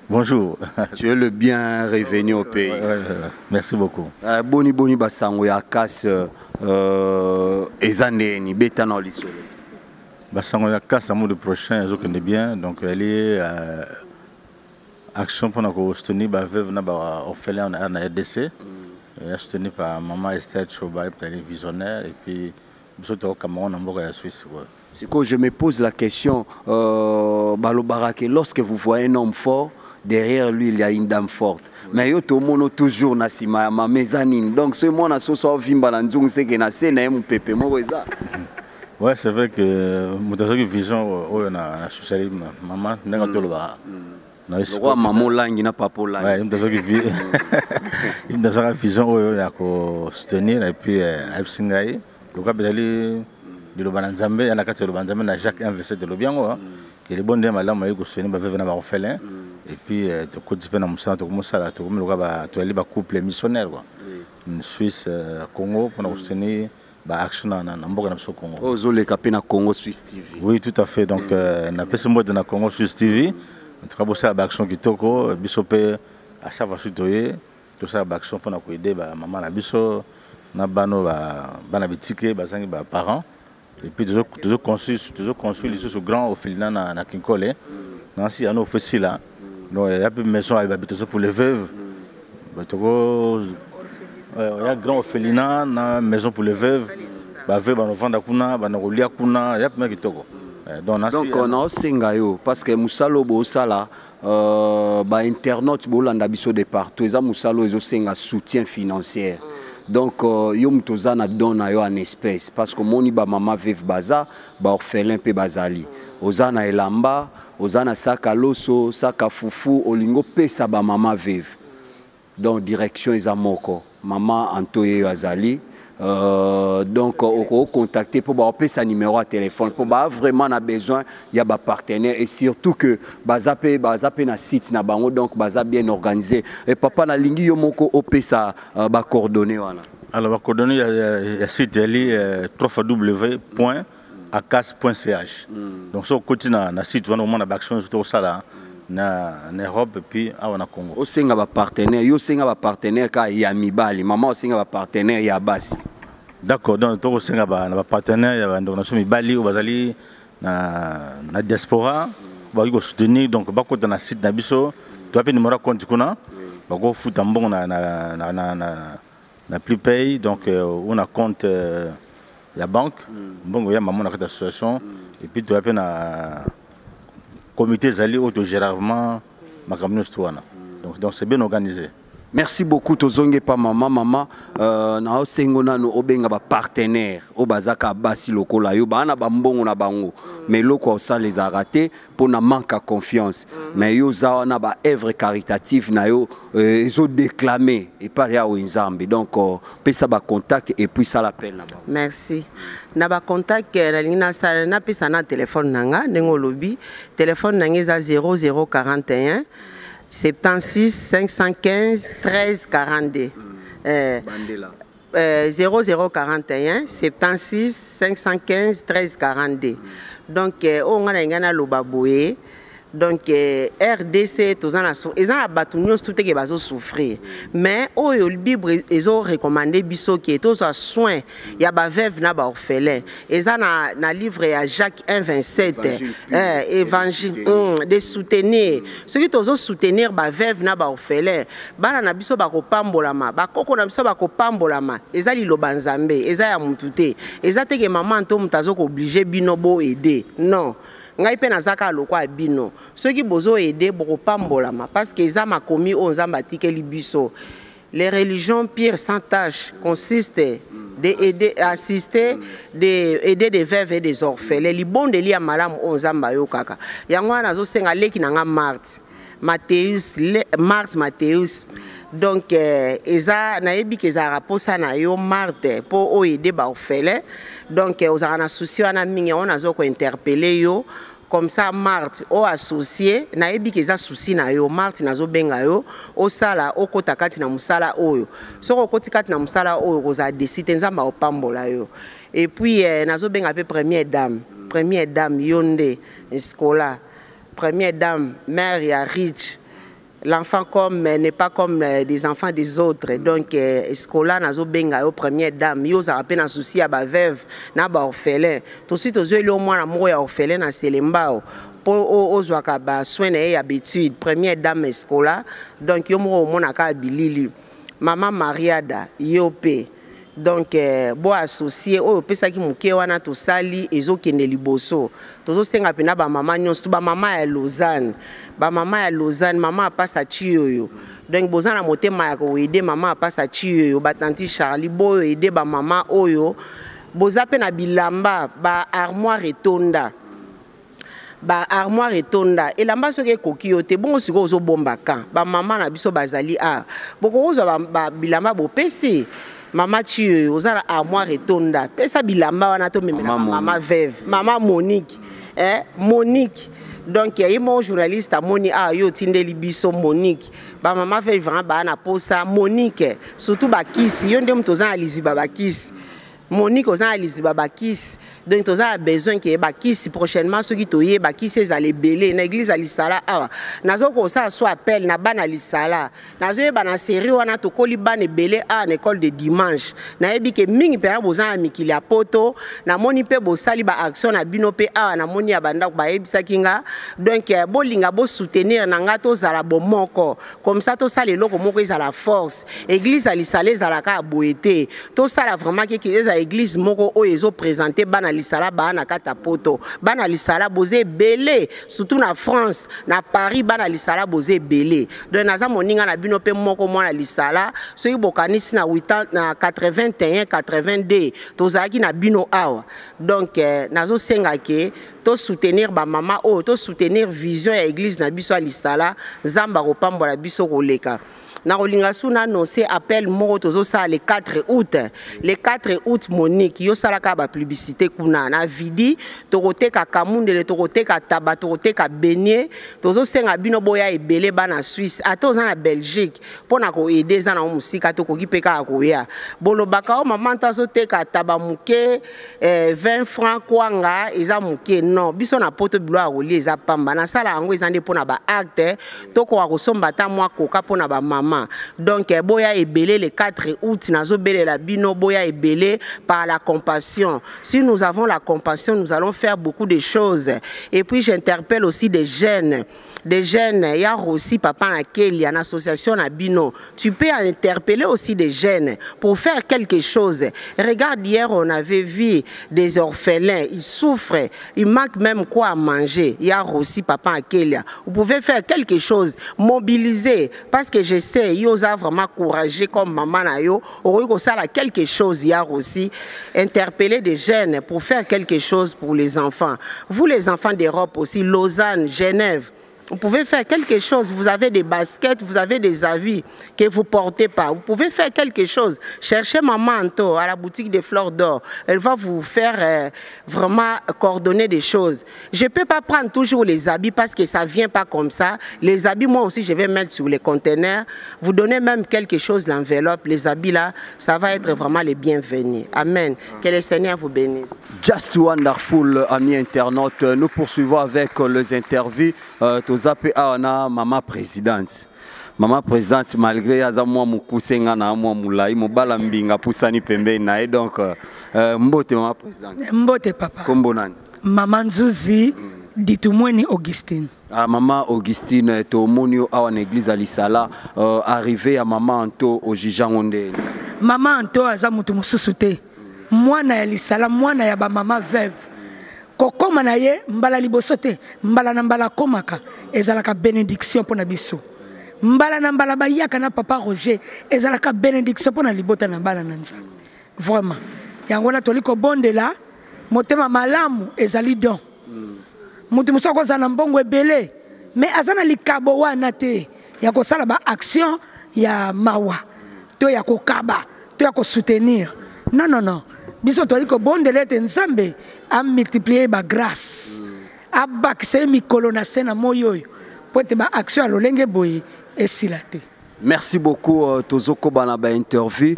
Bonjour. Tu es le bienvenu au pays. Ouais, ouais, ouais, merci beaucoup. Euh, boni boni basango ya casse euh, eza ndeni beta na lisolo. Basango ya casse amour du prochain ezokende bien donc elle est euh, action mpona kosoutenir baveuve na baorphelin na, na rdc mm. ya soutenu par maman Esther Choba elle est visionnaire et puis biso tokokamba ngo na mboka ya Suisse quoi. Sikoyo je me pose la question euh, balobaka que lorsque vous voyez un homme fort derrière lui il y a une dame forte mais yo tomono toujours na nsima ya mama eza nini donc soki mwana soso avimba na nzungu seke na se na ye mopepe moko eza. Ouais, c'est vrai que moto azwaki vision oyo na, na socialisme mama ndenge tolobaka lokola mama olangi na papa olangi moto azwaki moto azwaka vision oyo ya kosoutenir et puis ayebisi ngai lokola ezali liloba na nzambe ya na kati ya liloba na nzambe na jacques 1 verset elobi yango ke libonde ya malamu ayi kosoutenir baveve na baorphelin et puis tokoti mpe na mosala tokomosala tokomi lokola toyali bacouple missionnaire quoi suisse congo mpona kosoutenir baaction na mboka na biso congo. Oyo ozoleka mpe na Congo Suisse TV. Oui, tout à fait. Donc, napesi mbote na Congo Suisse TV. En tout cas, bosala baaction kitoko biso mpe à chaque fois soki toye tosala baaction mpona koaider bamama na biso na bana bana bitike bazangi baparents et puis tozoconstruire lisusu grand orphelinat na, na Kinkole nansi yango ofesila donc ya mpe maison ya bahabitation pour les veuves toko ya grand orphelinat na maison pour les veuves baveuve banovanda kuna bana kolia kuna ya mpena kitoko. Donc donc naosenga yo parce que mosala oyo bosala euh, bainternaute bolanda biso de partout eza mosala oyo ezosenga soutien financière donc euh, yo moto oza na don na yo en espèce parce que omoni bamama veuve baza baorphelin mpe bazali oza na elamba oza na saka loso saka fufu olingi opesa bamama veuve donc direction eza moko mama anto yeyo azali donc okocontacte mpo baopesa numéro ya téléphone mpo baa vraiment na besoin ya bapartenaire et surtout que baza mpe baza mpe na site na bango donc baza bien organisé et papa nalingi yo moko opesa uh, bacoordonné wana. Alors bacoordonné ya, ya, ya site yali euh, 3w point acas.ch mm. Donc so okoti na, na site wana omona baaction nyonso tokosala na, na Europe et puis awa na Congo. Osenga bapartenaire yo osenga bapartenaire kaka ya mibali mama osenga bapartenaire ya basi. D'accord, donc tokosenga ba, na bapartenaire ya bandeko na biso mibali oyo bazali na, na diaspora bakoki kosoutenir donc bakota na site na biso toya mpe numéro ya compte kuna bakofuta mbongo na, na, na, na, na, na prepay donc euh, ou na compte euh, ya banque mbongo ya mama na kati ya association et puis toya mpe na comité ezali oyo togéra vraiment makambo nyonso to wana donc, donc c'est bien organisé. Merci beaucoup tozonge pa mama mama euh, na osengo nanu obenga ba partenaire oyo bazaka basi lokola yo baa na bambongo na bango mm. mais eloko ya osala ezalaka te mpo na manque ya confiance mm. mais yo oza wana ba œuvre caritative na yo euh, ezodéclame epai ya oyo nzambe donc euh, pesa ba contact et puis sala appel na bango. Merci. Na ba contact euh, nalingi nasala napesa na telefone na nga ndenge olobi telefone na nga eza 0041 76 515 13 42 euh, Bandela. Euh, 0041 76 515 13 42 donc euh, oyo ngai nalingai naloba boye donc eh, rdc toza na eza na bato nyonso tu teke bazosouffrir mais oyo bible ezorecommande biso ke tozwa soin ya baveuve na baorphelin eza na, na livre ya jacques 1 27 eh, évangile mm, de soutenir soki tozosoutenir baveuve na baorphelin bana na biso bakopambolama bakoko na biso bakopambolama eza liloba nzambe eza ya mutu te eza teke mama nto moto azokooblige bino boaide non ngai mpe naza kaka lokola bino soki bozo aide bokopambolama parce que eza makomi oyo nzambe atikeli biso les religions pures sans tâche consiste de aider assister de aider des veuves et des orphelins libondeli ya malamu oyo nzambe ayokaka yango wana nazosenga leki na nga marte Mateus le, Mars Mateus donc eh, eza nayebi ke ezalaka mposa na yo Marthe mpo oyo ba orphelin donc eh, ozalaka na souci wana mingi yango nazo kointerpele yo comme ça Marthe o associé nayebi ke eza souci na yo Marthe nazobenga yo osala okota kati na mosala oyo soki okoti kati na mosala oyo okozala desi te nzambe akopambola yo et puis eh, nazobenga mpe première dame première dame yo nde scola première dame mère ya rich l'enfant comme euh, n'est pas comme euh, des enfants des autres donc euh, scola nazobenga yo première dame yo ozalaka mpe na souci ya baveuve na baorphelin tosi tozweli yo mwana moko ya orphelin na selembao mpo ozwaka basoin na ye ya betude première dame scola donc yo moko omonaka bilili mama mariada yo mpe donc eh, bo associe oyo opesaki moke wana tosali ezokende liboso tozosenga mpena bamama nyonso to bamama ya lausanne bamama ya lausanne mama apasa chiyoyo donc boza na motema ya koede mama apasa chiyoyo batanti charlie boyo ede bamama oyo boza mpe na bilamba ba armoire etonda ba armoire etonda elamba soki ekoki yo te bongo sikoyo ozobomba kan bamama na biso bazali awa bokokozwa ba, bilamba bopesi mama chiyoyo oza na armoire etonda pesa bilamba wana tomemela mama veuve mama monique eh, monique donc ye moko journaliste amoni ah yo otindeli biso monique bamama veuve vraiment baa na posa monique surtout bakisi yo nde moto oza na liziba bakisi Monique oza na liziba bakisi donc toza na besoin ke bakisi prochainement soki toye bakisi ezala ebele na église ya lisala awa nazo kosala so appel na bana lisala nazoyeba na série wana tokoli bana ebele awa na école de dimanche nayebi ke mingi mpena boza na mikili ya poto namoni mpe bosali ba action na bino mpe awa namoni ya bandako bayebisaki nga donc eh, bolinga bosoutenir na nga tozala bomoko comme ça tosala eloko moko ezala force église ya lisala ezalaka ya boye te tosala vraiment keke ezala église moko oyo ezopresente bana lisala baa na kati ya poto bana lisala boza ebele surtout na france na paris bana lisala boza ebele donc naza moninga na bino mpe moko mwana lisala soki bokanisi na 8 na 81 82 tozalaki na bino awa donc eh, nazosenga ke to soutenir ba mama oyo to soutenir vision ya église na biso ya lisala nzambe akopambola biso koleka nakolinga su na annonce appel moko tozosala le 4 août le 4 août monique yo salaka bapublicité kuna na vidi tokoteka kamundele tokoteka taba tokoteka benie tozosenga bino boya ebele bana suisse ata oza na belgique mpo na koede eza nango mosika tokoki mpe kaka koya bolobaka o mama nto azoteka taba moke eh, 20 francs kwanga eza moke non biso na poto biloko ya kolia eza pamba nasala yango eza nde mpo na baacte tokoka kosomba ata mwa koka mpo na bamama donc eh, boya ebele le 4 août nazobelela bino boya ebele par la compassion si nous avons la compassion nous allons faire beaucoup de choses et puis j'interpelle aussi des jeunes des jeunes ya Rossi papa na Kelly en association na bino tu peux interpeller aussi des jeunes pour faire quelque chose regarde hier on avait vu des orphelins ils souffrent ils manquent même quoi à manger ya Rossi papa na Kelly vous pouvez faire quelque chose mobiliser parce que je sais sais, yo oza vraiment courageux comme maman na yo, okoki kosala quelque chose ya aussi, interpeller des jeunes pour faire quelque chose pour les enfants. Vous les enfants d'Europe aussi, Lausanne, Genève, vous pouvez faire quelque chose. Vous avez des baskets, vous avez des avis que vous ne portez pas. Vous pouvez faire quelque chose. Cherchez Maman Anto à la boutique des Fleurs d'Or. Elle va vous faire vraiment coordonner des choses. Je ne peux pas prendre toujours les habits parce que ça ne vient pas comme ça. Les habits, moi aussi, je vais mettre sur les conteneurs. Vous donnez même quelque chose, l'enveloppe. Les habits là, ça va être vraiment les bienvenus. Amen. Que le Seigneur vous bénisse. Just wonderful, amis internautes. Nous poursuivons avec les interviews. Toza pe awa na mama présidente. Mama présidente, malgré aza mwa mokuse, nga na mwa molai, mobala mbinga pusani pembeni na ye. Donc mbote mama présidente. Mbote papa. Kombo nani? Mama Nzuzi Ditumweni Augustine. Ah, mama Augustine, tomoni yo awa na église ya Lisala, arrivé ya mama Anto ojijango ndeni? Mama Anto aza mutu mosusu te, mwana ya Lisala, mwana ya bamama veuve. Kokoma na ye mbala liboso te, mbala na mbala akomaka, ezalaka bénédiction mpo na biso. Mbala na mbala bayaka na papa Roger, ezalaka bénédiction mpo na libota na bana na Nzambe. Vraiment, yango wana toli kobondela. Motema malamu ezali don. Moto mosusu akozala na mbongo ebele, mais aza na likabo wana te ya kosala ba action ya mawa to ya kokaba to ya kosoutenir. Non, non, non, biso tozali kobondela ete Nzambe amultiplie ba grâce, abakisa ye mikolo na se na moi oyo, po ete ba action ya lolenge boye esila te. Merci beaucoup, Tozo Kobana ba interview,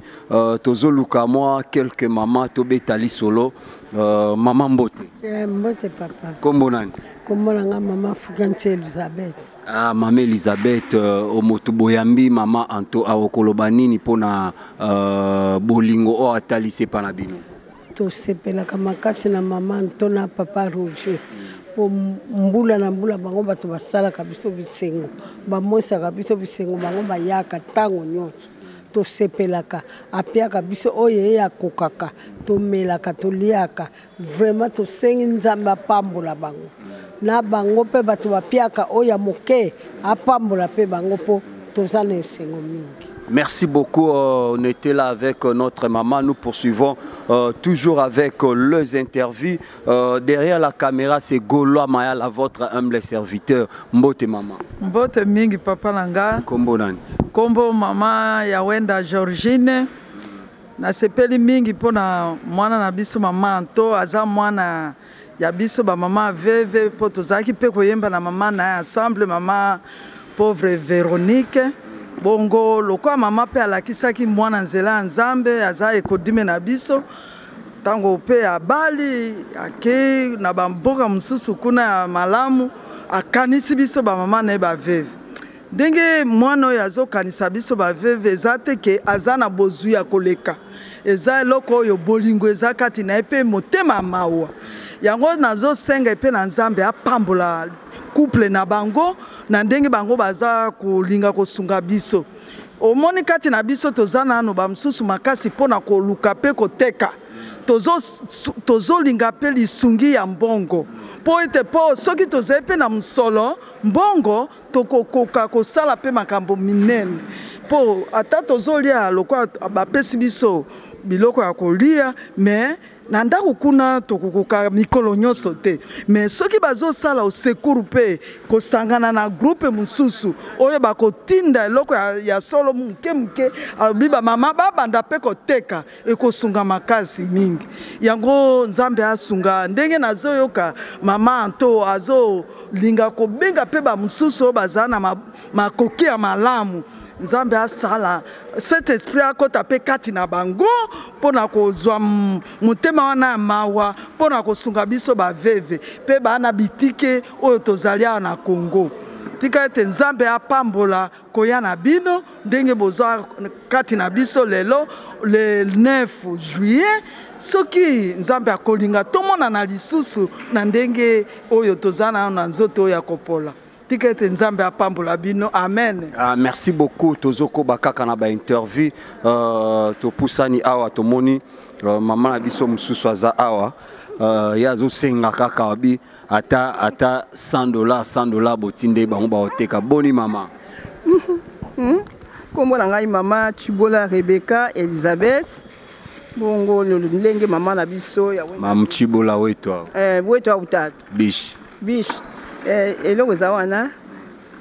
Tozo Luka moi quelques mamans tobetali solo, maman mbote. Eh, mbote papa. Kombo nani? Kombo na nga maman Fuganti Elizabeth. Ah, maman Elizabeth, omoto boyambi maman Anto awokoloba nini pona bolingo o atalise pa na bino? Tosepelaka makasi na maman Anto na papa Roger. Po mbula na mbula bango bato basalaka biso bisengo, bamosaka biso bisengo, bango bayaka ntango nyonso. Tosepelaka, apiaka biso oyo ye akokaka, tomelaka, toliaka. Vraiment tosengi Nzambe apambola bango. Na bango mpe bato bapiaka oyo ya moke, apambola mpe bango mpo toza na esengo mingi. Merci beaucoup. On était là avec notre maman. Nous poursuivons toujours avec les interviews. Derrière la caméra, c'est Gaulois Mayala, votre humble serviteur. Mbote maman. Mbote mingi papa nanga. Kombo nani? Kombo mama ya Wenda Georgine. Nasepeli mingi mpona mwana na biso mama Anto, aza mwana ya biso ba mama veve, po tozalaki mpe koyemba na mama na ye ensemble, mama pauvre Véronique. Bongo lokola mama mpe alakisaki mwana nzela ya Nzambe, aza ekodime na biso. Ntango mpe abali ake na bamboka mosusu kuna ya malamu, akanisi biso ba mama na ye ba veve. Ndenge mwana oyo azokanisa biso ba veve, eza te ke aza na bozwi ya koleka, eza eloko oyo bolingo eza kati na ye mpe motema mawa. Yango nazosenga mpe na Nzambe apambola couple na bango na ndenge bango baza kolinga kosunga biso. Omoni kati na biso toza nanu ba mosusu makasi mpona koluka mpe koteka. Tozolinga mpe lisungi ya mbongo mpo ete mpo soki tozali mpe na mosolo mbongo tokokoka kosala mpe makambo minene, mpo ata tozolia lokola bapesi biso biloko ya kolia, mais na ndako kuna tokokoka mikolo nyonso te. Mais soki bazosala osekuru mpe kosangana na groupe mosusu oyo bakotinda eloko ya solo moke moke, alobi bamama babanda mpe koteka, ekosunga makasi mingi. Yango Nzambe asunga. Ndenge nazoyoka mama Anto azolinga kobenga mpe bamosusu oyo baza na makoki ya malamu, Nzambe asala cet esprit akota mpe kati na bango mpona kozwa motema wana ya mawa mpona kosunga biso baveve mpe bana bitike oyo tozali awa na Congo. Tika ete Nzambe apambola koya na bino ndenge bozwa kati na biso lelo le 9 juillet. Soki Nzambe akolinga tomonana lisusu na ndenge oyo toza na nzoto oyo ya kopola. Tika ete Nzambe apambola bino. Amen. Ah, merci beaucoup. Tozoko bakaka na ba interview, topusani awa tomoni mama na biso mosusu aza awa, ye azosenga kaka abi ata 100 dollars, 100 dollars botinde bango baoteka. Boni mama? Nkombo na ngai mama Chibola Rebecca Elizabeth. Bongo ndenge mama na biso ya Mam Chibola wetu awa. Eh, wetu awa tata. Bish. Bish. Eh, eloko eza wana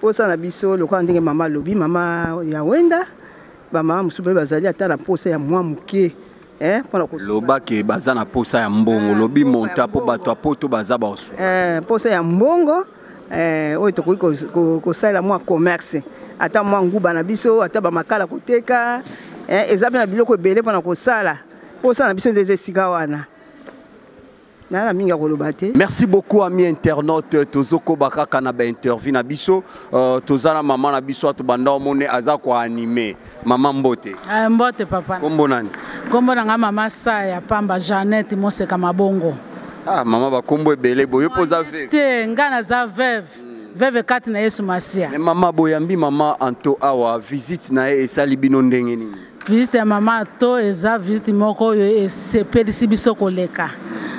posa na biso lokola ndenge mama alobi mama ya Wenda bamama mosusu mpe bazali ata na posa ya mwa moke eh, mpona loba ke baza na posa ya mbongo eh, lobi monta mpo bato ya poto baza baosu eh, posa ya mbongo eh, oyo tokoki kosalela mwa commerce ata mwa nguba na biso ata bamakala koteka eh, eza mpe na biloko ebele mpona kosala posa na biso nde eza esika wana nana mingi ya koloba te. Merci beaucoup ami internaute tozokoba kaka na bainterview na biso euh, toza na mama na biso ato banda omone aza koanime mama mbote. Uh, mbote papa. Kombo nani? Kombo na nga mama Saya Pamba Jeannette Moseka Mabongo. Ah mama bakombo ebele boyo mpo oza veuve. Te nga naza veuve. Veuve kati na Yesu Masiya. Mais mama boyambi mama Anto awa visite na ye esali bino ndenge nini? Visite ya mama Ato eza visite moko oyo esepelisi biso koleka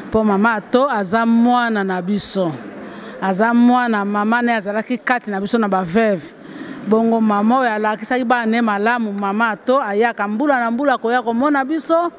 mpo mama Ato aza mwana na biso, aza mwana mama ne azalaki kati na biso na baveuve. Bongo mama oyo alakisaki bana ne malamu, mama Ato ayaka mbula na mbula koya komona biso,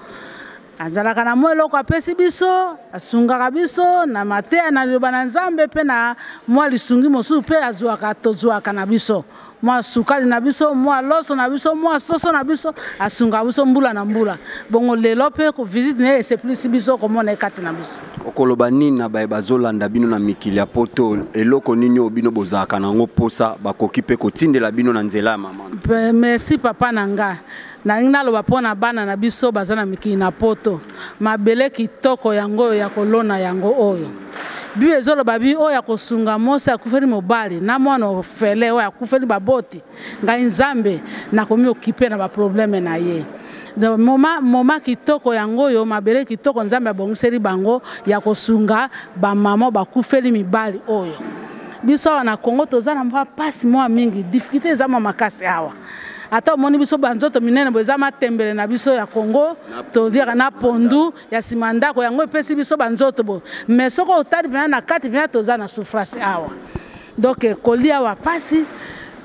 azalaka na mwa eloko apesi biso, asungaka biso na mateya na liloba na Nzambe mpe na mwa lisungi mosusu mpe azwaka tozwaka na biso mwa sukali na biso mwa loso na biso mwa soso na biso asungaka biso mbula na mbula. Bongo lelo mpe visite na ye esepelisi biso komona ye kati na biso. Okoloba nini na baye bazolanda bino na mikili ya poto? Eloko nini oyo bino bozalaka na yango mposa bakoki mpe kotindela bino na nzela ya mama? Merci papa na nga. Nalingi naloba mpo na bana na biso baza na mikili na poto, mabele kitoko yango oyo ya kolona yango oyo Bible ezoloba bi oyo akosunga mwasi akufeli mobali na mwana ofele oyo akufeli baboti, ngai Nzambe nakomi okipe na baprobleme na ye. Donc, moma kitoko yango oyo mabele kitoko Nzambe abongiseli bango ya kosunga bamama bakufeli mibali oyo. Biso awa na Congo toza na mwa pasi mwa mingi, difficulté eza mwa makasi awa. Ata omoni biso banzoto minene boye eza matembele na biso ya Congo, toliaka na pondu ya nsima ndako, yango epesi biso banzoto boye. Mais soki otali mpenza na kati mpenza toza na souffrance awa. Donc kolia awa pasi,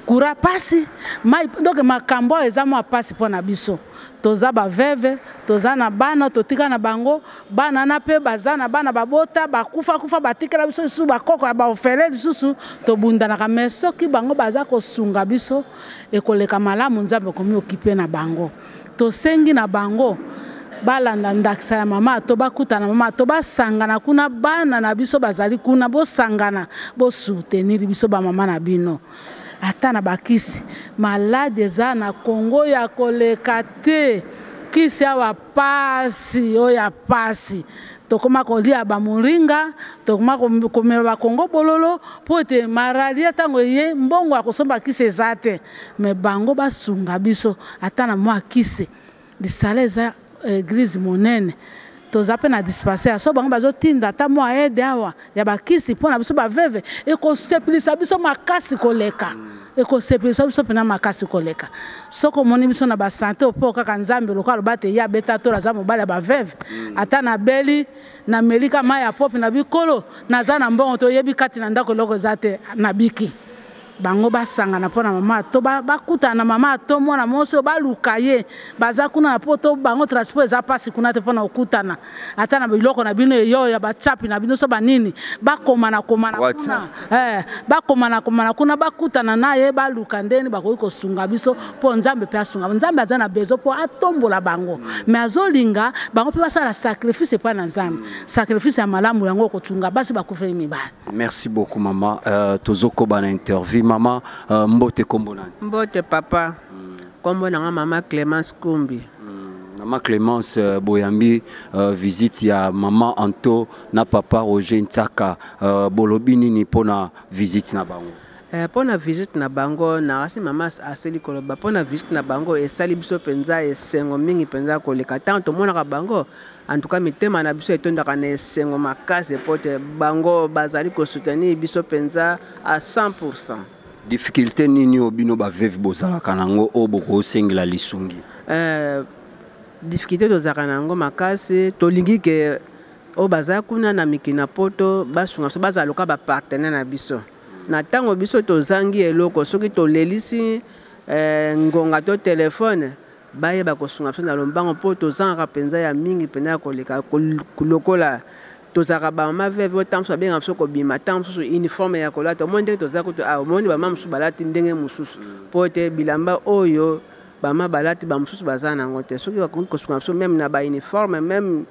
courant pasi, mai, donc makambo awa eza mwa pasi mpo na biso. Toza ba veuve, toza na bana, totika na bango, bana na pe baza na bana babota, bakufa kufa, batikela biso lisusu bakoko ya baofele lisusu, tobundanaka. Mais soki bango baza kosunga biso, ekoleka malamu Nzambe akomi okipe na bango. Tosengi na bango balanda ndakisa ya mama to bakutana mama to basangana kuna, bana na biso bazali kuna, bosangana bosoutenir biso ba mama na bino. Ata na bakisi malade eza na Congo ya koleka te, kisi awa pasi oyo ya pasi. Tokoma kolia ba moringa, tokoma komela ba Congo bololo po ete malaria ntango eye mbongo ya kosomba kisi eza te. Mais bango basunga biso ata na mwa kisi. Lisala eza église monene, toza pe na dispensaire, so bango bazotinda ata mwa aide awa ya bakisi mpo na biso baveve, ekosepelisa biso makasi koleka, ekosepelisa biso mpena makasi koleka. Soki omoni biso na basante opo kaka Nzambe lokola aloba te ye abeta tolo aza mobali ya baveve, ata nabeli namelika mai ya popi na bikolo, naza na mbongo toyebi kati na ndako eloko eza te, nabiki. Bango basangana mpo na mama to bakutana na mama to mwana mwasi oyo baluka ye, baza kuna na poto, bango transport eza pasi kuna te mpo na kokutana ata na biloko na bino eyo ya bachapi na bino so banini, bakomana komana kuna, bakomana komana kuna, bakutana na ye, baluka ndeni bakoki kosunga biso mpo Nzambe mpe asunga. Nzambe aza na besoin mpo atombola bango, mais azolinga bango mpe basala sacrifice epai na Nzambe, sacrifice ya malamu yango kotunga basi bakufeli mibali. Merci beaucoup maman. Tozoko bana interview maman, mbote kombo nani? Mbote papa. Kombo nanga mama Clémence Kumbi. Mama Clémence, boyambi visite ya maman Anto na papa Roger Ntsaka, bolobi nini pona visite na bango? Pona visite na bango, na asi mama aseli koloba pona visite na bango esali biso penza esengo mingi penza koleka. Tant tomonaka bango, en tout cas mitema na biso etondaka na esengo makasi po te bango bazali ko soutenir biso penza à 100%. Difficulté nini oyo bino ba veuve bozalaka nango oyo bokosengela lisungi? Difficulté tozalaka nango makasi, tolingi ke oyo baza kuna na mikili na poto basunga biso, bazala lokola ba partenaire na biso. Na ntango biso tozangi eloko, soki tolelisi eh, ngonga to telefone bayeba kosunga biso na lombango mpo tozangaka mpenza ya mingi mpenza ya koleka lokola tozalaka bamama veve oyo ntango mosusu babengaka biso kobima ntango mosusu uniforme ya kolata omoni ndenge toza kutu ah, omoni bamama mosusu balati ndenge mosusu mpo ete bilamba oyo bamama balati bamosusu baza na yango te soki bakoki kosunga biso meme na bauniforme meme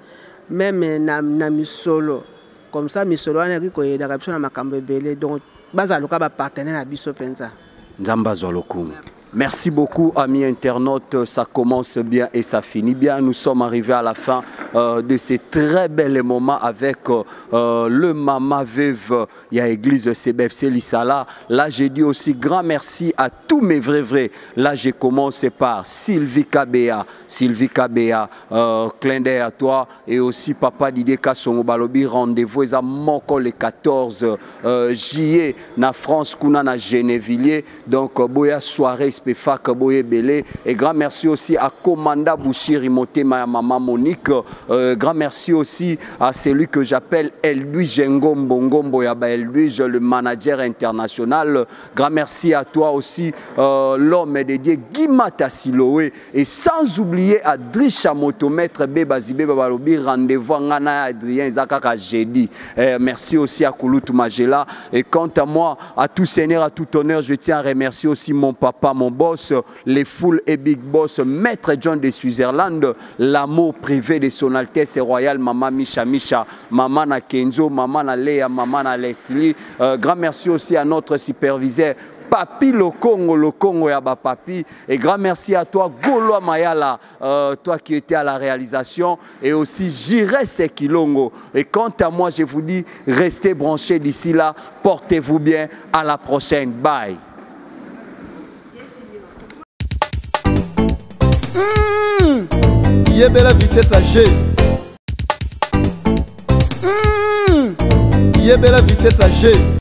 meme na, na misolo comme ça misolo wana ekoki koyedaka biso na makambo ebele donc bazala lokola bapartenaire na biso mpenza Nzambe azwa lokumu. Merci beaucoup, amis internautes. Ça commence bien et ça finit bien. Nous sommes arrivés à la fin euh, de ces très bels moments avec euh, le Mama Veuve. Il y a Église CBFC Lissala. Là, j'ai dit aussi grand merci à tous mes vrais vrais. Là, j'ai commencé par Sylvie Kabea. Sylvie Kabea, euh, clin d'œil à toi. Et aussi Papa Didier Kassongo Balobi. Rendez-vous à Moko le 14 euh, juillet na France, kuna na Genevilliers. Donc, euh, boya soirée spefak boye belé. Et grand merci aussi à Komanda Bouchiri Motema ya Maman Monique. Euh, grand merci aussi à celui que j'appelle Eldwige Ngombo Ngombo Yaba Eldwige, le manager international. Grand merci à toi aussi, euh, l'homme dédié Guimata Siloé. Et sans oublier à Drisha Motomètre Beba Zibé Babalobi, rendez-vous Ngana Adrien Zakaka jeudi. Eh, merci aussi à Kouloutou Magela. Et quant à moi, à tout seigneur, à tout honneur, je tiens à remercier aussi mon papa, mon boss, les Foules et Big Boss, Maître John de Switzerland, l'amour privé de son Altesse Royale, Maman Micha Micha, Maman na Kenzo, Maman na Léa, Maman na Leslie. Euh, grand merci aussi à notre superviseur, Papi Lokongo, Lokongo Yaba Papi. Et grand merci à toi, Goloa Mayala, euh, toi qui étais à la réalisation, et aussi Jires Kilongo. Et quant à moi, je vous dis, restez branchés d'ici là, portez-vous bien, à la prochaine. Bye. Mmh. Yebela vitesse à G. Mmh. Yebela vitesse à G.